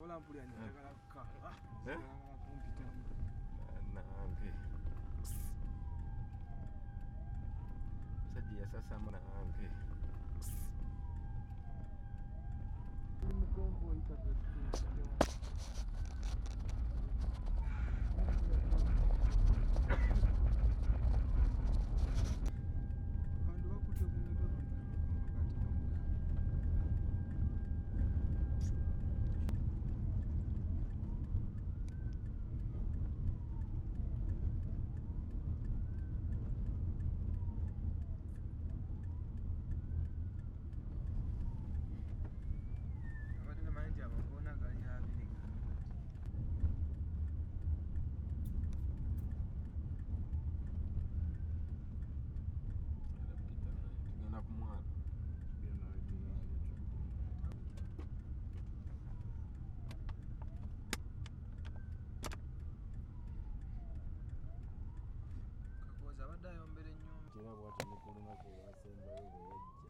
Wala mpulira njagala kka. Eh? Njagala kumpitamu. Nange musajja yasasamu nange. Mukonvoyi kati. Bantu bakutte ku mitwe bonna Mukama Katonda. Abadde tamanyi nti amakoona gali abiri. Tugenda kumwala. Kakooza abadde ayombera ennyumba. Era bw'atyo ne ku lunaku olwasembayo bwe yajja.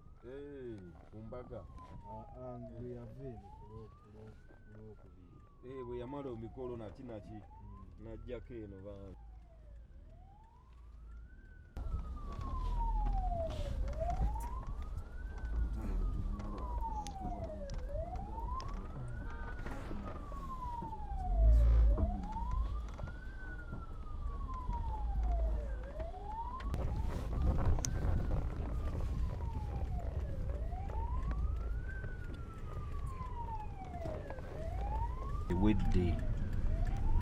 Ku mbaga. Aa, bwe yava eno ku lwokubiri. Bwe yamala emikolo naki naki n'ajjako eno bambi. Ewedde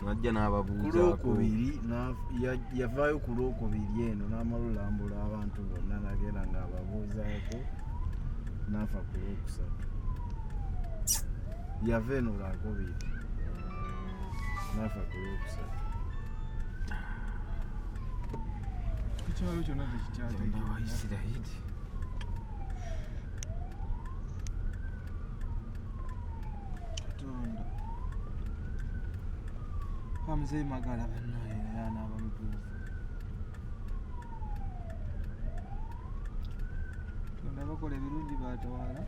najja Ku n'ababuuzaako. lwokubiri yavaayo ku lwokubiri eno n'amala olambula abantu bonna n'agenda ng'ababuuzaako n'afa ku lwokusatu. Yava eno lwakubiri n'afa ku lwokusatu. Ekyalo kyonna Katonda wa tekikyategeera. Isirayiri. Katonda. Kwa muzeeyi Magala bannaye naye anaaba mutuufu. Katonda bakola ebirungi baatawaala.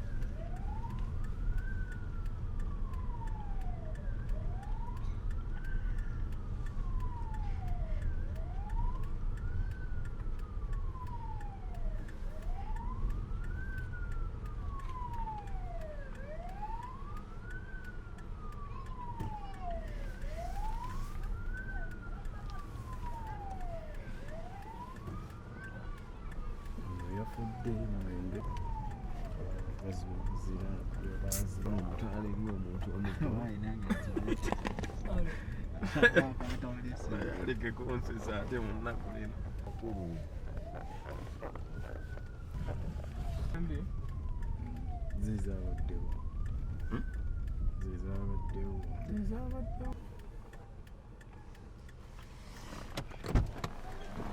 Ono yafudde mwenge abakazi bazira bazira. Omutwala eri omuntu omuto. Aleke kunsesa ate mu nnaku lino. Mukulu. Mbi. Zizabaddewo. Hmm? Zizabaddewo. Zizabaddewo.